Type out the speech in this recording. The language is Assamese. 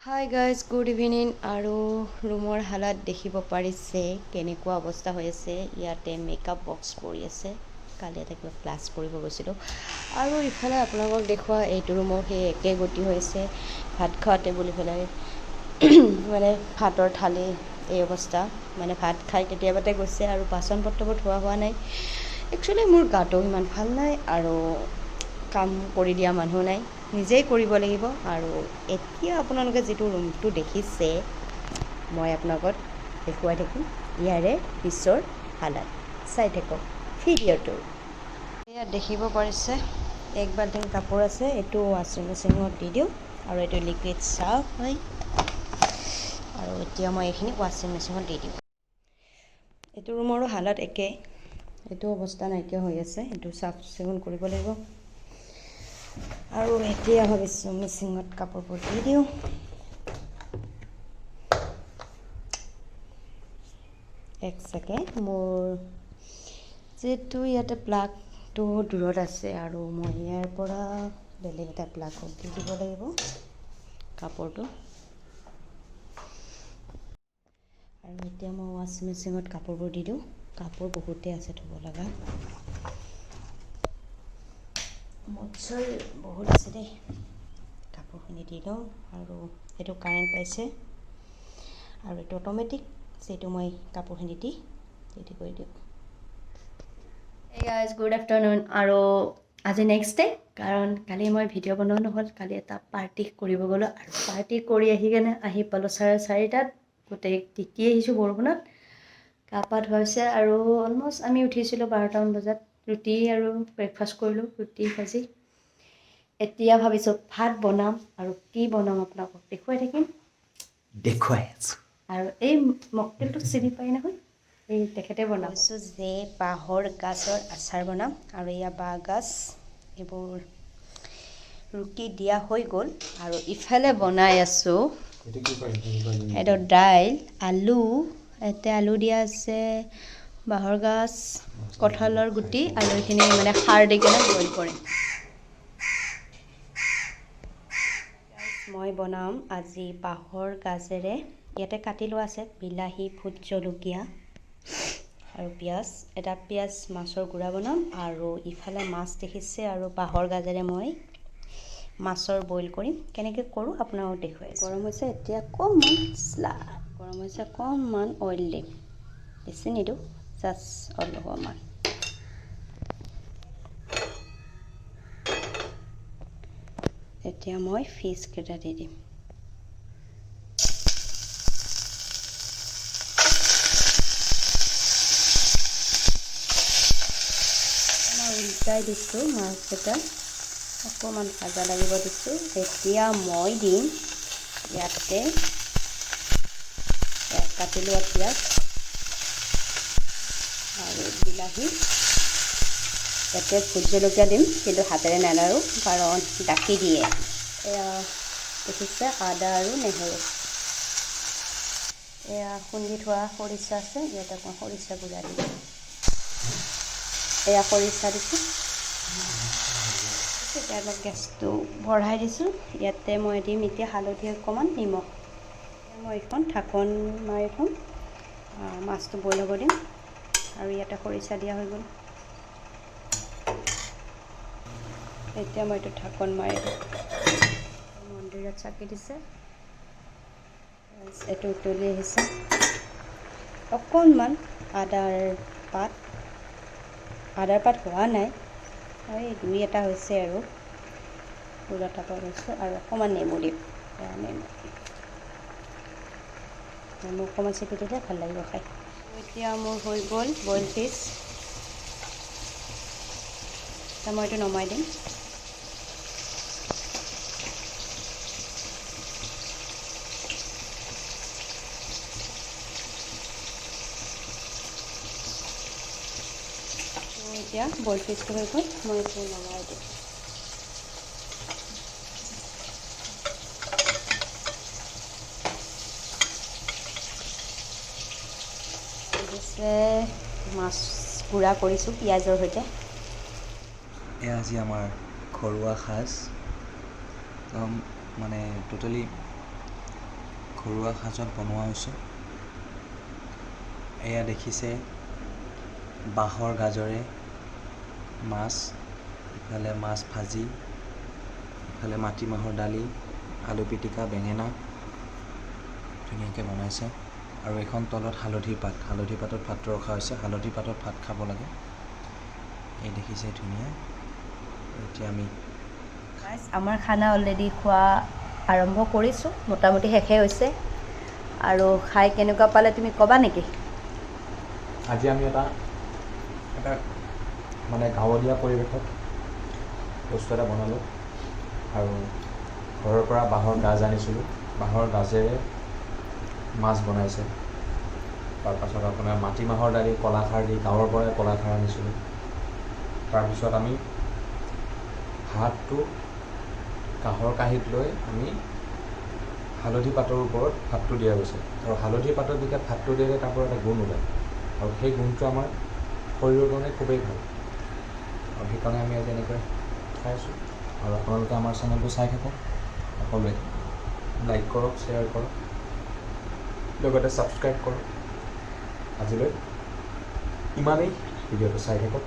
Hi guys, good evening. আৰু ৰুমৰ হালাত দেখিব পাৰিছে কেনেকুৱা অৱস্থা হৈ আছে। ইয়াতে মেকআপ বক্স পৰি আছে, কালি এটা কিবা ক্লাছ কৰিব গৈছিলোঁ। আৰু ইফালে আপোনালোকক দেখুওৱা এইটো ৰুমৰ সেই একে গতি হৈছে। ভাত খোৱা টেবুল ইফালে মানে ভাতৰ থালি এই অৱস্থা, মানে ভাত খাই কেতিয়াবাতে গৈছে আৰু বাচন পত্ৰবোৰ ধোৱা হোৱা নাই। একচুৱেলি মোৰ গাটো ইমান ভাল নাই আৰু কাম কৰি দিয়া মানুহ নাই, নিজেই কৰিব লাগিব। আৰু এতিয়া আপোনালোকে যিটো ৰুমটো দেখিছে মই আপোনালোকক দেখুৱাই থাকিম ইয়াৰে পিছৰ হালাত, চাই থাকক ভিডিঅ'টো। ইয়াত দেখিব পাৰিছে এক বাল্টিং কাপোৰ আছে, এইটো ৱাশ্বিং মেচিনত দি দিওঁ আৰু এইটো লিকুইড চাৰ্ফ হয়। আৰু এতিয়া মই এইখিনি ৱাশ্বিং মেচিনত দি দিওঁ। এইটো ৰুমৰো হালত একে, এইটো অৱস্থা নাইকিয়া হৈ আছে, এইটো চাফ চিকুণ কৰিব লাগিব। আৰু এতিয়া ভাবিছোঁ মেচিনত কাপোৰবোৰ দি দিওঁ। এক ছেকেণ্ড, মোৰ যিহেতু ইয়াতে প্লাগটো দূৰত আছে আৰু মই ইয়াৰ পৰা বেলেগ এটা প্লাগত দি দিব লাগিব কাপোৰটো। আৰু এতিয়া মই ৱাশ্বিং মেচিনত কাপোৰবোৰ দি দিওঁ। কাপোৰ বহুতেই আছে ধুব লগা, মচল বহুত আছে দেই। কাপোৰখিনি দি লওঁ। আৰু এইটো কাৰেণ্ট পাইছে আৰু এইটো অট'মেটিক, যিহেতু মই কাপোৰখিনি দি ৰেডি কৰি দিওঁ। Hey guys, good afternoon. আৰু আজি নেক্সট ডে, কাৰণ কালি মই ভিডিঅ' বনোৱা নহ'ল। কালি এটা পাৰ্টি কৰিব গ'লোঁ আৰু পাৰ্টি কৰি আহি কেনে আহি পালোঁ 4:30টাত, গোটেই তিতি আহিছোঁ বৰষুণত, গা পা ধুৱাইছে। আৰু অলমষ্ট আমি উঠিছিলোঁ 12টামান বজাত, ৰুটি আৰু ব্ৰেকফাষ্ট কৰিলোঁ, ৰুটি ভাজি। এতিয়া ভাবিছোঁ ভাত বনাম আৰু কি বনাম আপোনালোকক দেখুৱাই থাকিম, দেখুৱাই আছোঁ। আৰু এই মকটেলটো চিনি পাই নহয়, এই তেখেতে বনাইছোঁ যে বাঁহৰ গাজৰ আচাৰ বনাম। আৰু এয়া বাঁহ গাজ এইবোৰ ৰুকি দিয়া হৈ গ'ল। আৰু ইফালে বনাই আছোঁ এইটো দাইল, আলু, ইয়াতে আলু দিয়া আছে, বাঁহৰ গাজ, কঁঠালৰ গুটি আৰু এইখিনি মানে খাৰ দি কেনে বইল কৰিম। মই বনাম আজি বাঁহৰ গাজেৰে, ইয়াতে কাটি লোৱা আছে বিলাহী, ভোট জলকীয়া আৰু পিঁয়াজ। এটা পিঁয়াজ মাছৰ গুড়া বনাম। আৰু ইফালে মাছ দেখিছে আৰু বাঁহৰ গাজেৰে মই মাছৰ বইল কৰিম। কেনেকৈ কৰোঁ আপোনালোকক দেখুৱাই আছোঁ। গৰম হৈছে, এতিয়া অকণমান গৰম হৈছে, অকণমান অইল দিম, বেছি নিদিওঁ, জাষ্ট অলপমান। এতিয়া মই ফিছকেইটা দি দিম। মই উল্টাই দিছোঁ মাছকেইটা, অকণমান ভাজা লাগিব দিছোঁ। এতিয়া মই দিম ইয়াতে কাটি লোৱা পিঁয়াজ আৰু বিলাহী। ইয়াতে ভোট জলকীয়া দিম, কিন্তু হাতেৰে নালাৰোঁ কাৰণ ডাকি দিয়ে। এয়া দেখিছে আদা আৰু নহৰু। এয়া খুন্দি থোৱা খৰিচা আছে, ইয়াতে অকণমান খৰিচা গুড়া দিম। এয়া খৰিচা দিছোঁ। এতিয়া অলপ গেছটো বঢ়াই দিছোঁ। ইয়াতে মই দিম এতিয়া হালধি অকণমান, নিমখ। মই এইখন ঢাকন মাৰি থ'ম, মাছটো বইল হ'ব দিম। আৰু ইয়াতে খৰিচা দিয়া হৈ গ'ল। এতিয়া মই এইটো ঢাকন মাৰি দিম। মন্দিৰত চাকি দিছে, এইটো উতলি আহিছে। অকণমান আদাৰ পাত, আদাৰ পাত হোৱা নাই, এই দুই এটা হৈছে আৰু ওলটা পাত হৈছে। আৰু অকণমান নেমু দিম, নেমু নেমু অকণমান চেপি দিলে ভাল লাগিব খাই। এতিয়া মোৰ হৈ গ'ল বইল ফিছ। মই এইটো নমাই দিম। এতিয়া বইল ফিছটো হৈ গ'ল, মই এইটো নমাই দিম। মাছ গুড়া কৰিছোঁ পিঁয়াজৰ সৈতে। এয়া আজি আমাৰ ঘৰুৱা সাজ, একদম মানে টোটেলি ঘৰুৱা সাজত বনোৱা হৈছে। এয়া দেখিছে বাঁহৰ গাজৰে মাছ, ইফালে মাছ ভাজি, ইফালে মাটিমাহৰ দালি, আলু পিটিকা, বেঙেনা ধুনীয়াকৈ বনাইছে। আৰু এইখন তলত হালধিৰ পাত, হালধি পাতত ভাতটো ৰখা হৈছে। হালধি পাতত ভাত খাব লাগে। এই দেখিছে ধুনীয়া। এতিয়া আমি আমাৰ খানা অলৰেডি খোৱা আৰম্ভ কৰিছোঁ, মোটামুটি শেষেই হৈছে। আৰু খাই কেনেকুৱা পালে তুমি ক'বা নেকি? আজি আমি এটা এটা মানে গাঁৱলীয়া পৰিৱেশত বস্তু এটা বনালোঁ আৰু ঘৰৰ পৰা বাঁহৰ গাজ আনিছিলোঁ। বাঁহৰ গাজেৰে মাছ বনাইছে। তাৰপাছত আপোনাৰ মাটিমাহৰ দালি কলাখাৰ দি, গাঁৱৰ পৰাই কলাখাৰ আনিছিলোঁ। তাৰপিছত আমি ভাতটো কাঁহৰ কাঁহীত লৈ আমি হালধি পাতৰ ওপৰত ভাতটো দিয়া গৈছে। আৰু হালধি পাতত যেতিয়া ভাতটো দিয়া যায়, তাৰ পৰা এটা গোন্ধ ওলায় আৰু সেই গোন্ধটো আমাৰ শৰীৰৰ কাৰণে খুবেই ভাল। আৰু সেইকাৰণে আমি আজি এনেকৈ খাই আছোঁ। আৰু আপোনালোকে আমাৰ চেনেলটো চাই থাকক সকলোৱে, লাইক কৰক, শ্বেয়াৰ কৰক, লগতে ছাবস্ক্ৰাইব কৰক। আজিলৈ ইমানেই। ভিডিঅ'টো চাই থাকক।